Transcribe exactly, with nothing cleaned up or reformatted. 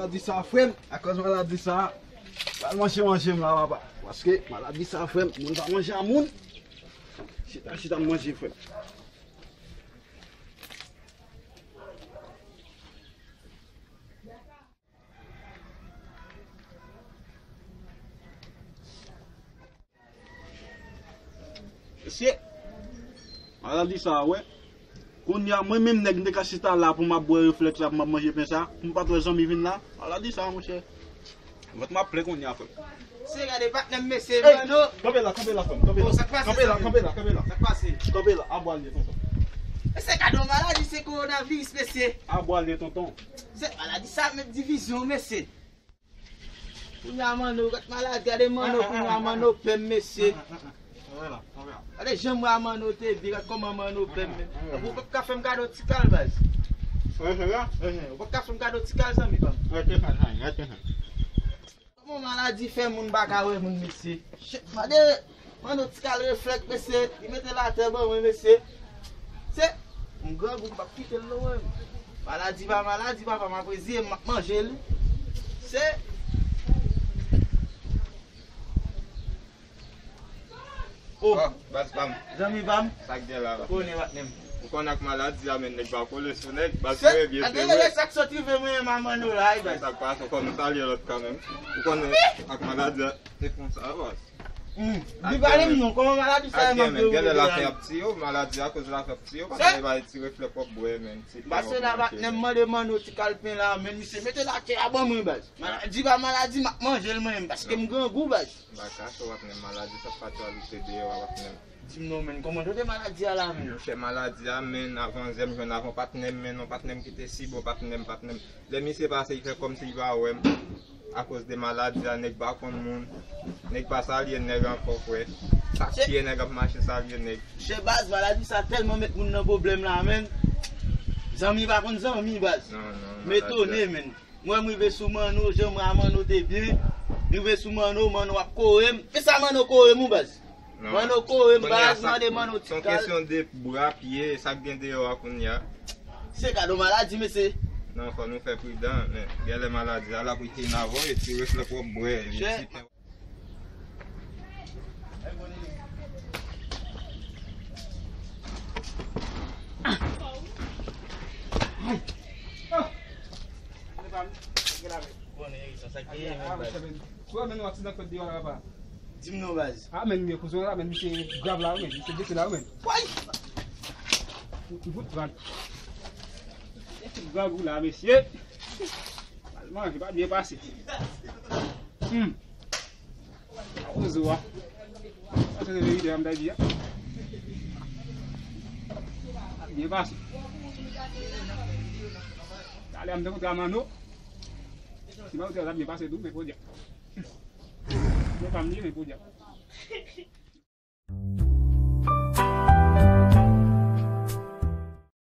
Di sa, frè m, akòz maladi sa, pral manje, manje m la, papa. Paske maladi sa, frè m, moun pa manje a moun. Chita, chita, m manje, frè m. Mesye, maladi sa a, wè. Kounye a, mwen menm nèg, m te ka chita la pou m ap bwè reflèks la, pou m ap manje pen sa, pou m pa t wè zanmi vin la. Maladi sa a, monchè. Vant m ap plen kounye a, frè m. Se gade patnè m, mesye, Ey, mano. Kanpe la, kanpe la, frè m, kanpe la. Bon, sa k pase, Kanpe la, zanmi? Kanpe la, kanpe la. Sa k pase? Kanpe la, a bwa l ye, tonton. Mesye, gade yon maladi, se kowonaviris, mesye. A bwa l ye, tonton. Se maladi sa ap met divizyon, mesye. Kounye a, mano, gad maladi, gade mano, kounye a, mano pè m, mesye. Gade jan m wè a mano te byen, gad kòman mano pè m, men. Ou p ap ka fè m kado ti kal, baz. Ou p ap ka fè m kado ti kal, zanmi pa m. Kòman maladi fè moun pa ka wè moun, mesye? Shit, gade, mano ti kal reflèks, mesye. Li mete l atè ban mwen, mesye. Se, m grangou, m p ap kite l non, mwen. Maladi pa maladi, papa, m ap reziye m, m ap manje l. Se. Oh, baz pa m. Zanmi pa m. Sa k gen la, la? Konnen, patnè m. Ou konn ak maladi a, men nèg pa kole sou nèg, baz mwen byen. Gade sa k sot rive mwen, manman nou la, baz. Sa k pase, ou konn ou salye lòt kanmenm. Ou konnen ak maladi a, se konsa, baz. Hmm. Di pale m non, kòman maladi sa e mande ou? Genlè lafè ap tiye w, maladi a koz lafè ap tiye w, paske se pa ti reflèks w ap bwè, men. Pase la, patnè m, mande mano ti kalpen la, men misye mete l atè a ban mwen, baz. Maladi pa maladi, m ap manje l mwen menm, paske m grangou, baz. M pa kache w, patnè m, maladi sa pa twa lite deyò a, patnè m. Di m non, men, kòman tande maladi a la, men? Monchè, maladi a, men, avan yè m jwenn avan patnè m, men, non, patnè m ki te si bon, patnè m, patnè m. Lè misye pase, li fè kòmsi li pa wè m. Akoz de maladi a, nèg pa konn moun. Nèg pa salye nèg ankò, frè. Sa k tiye nèg ap mache salye nèg. Chè baz, maladi sa tèlman met moun nan pwoblèm la, men. Zanmi pa konn zanmi, baz. Non, non, m etone, men. Mwen, m rive sou Manno, jan m wè a Manno te byen. M rive sou Manno, Manno ap kore m. Men sa Manno kore m, wi, baz. Manno kore m, baz, mande Manno ti kal. Se yon kesyon de bra, pye, sa k gen deyò a kounye a. Se gade yon maladi, mesye. Non, fò nou fè pridan, men genlè maladi a la pou l fin avè w, e ti reflèks w ap bwè, e ti pen. Ay! Ah! Konnen sa k genyen, men, baz. Sou wè, men, nou aksidan k fèt deyò la, papa. Di m non, baz. Ah, men, men, kouzen la, men, misye grav la, men, misye blese la, men. Woy! Tout, tout, tout, tout grangou la, mesye. Al manje, pa byen pase. Hmm. Ozo a. Sa se verite a m ta di a. Byen pase. Talè a m te kontre a Manno. Si Manno te la, ta byen pase tou, men podyab. Men pa m li, men podyab.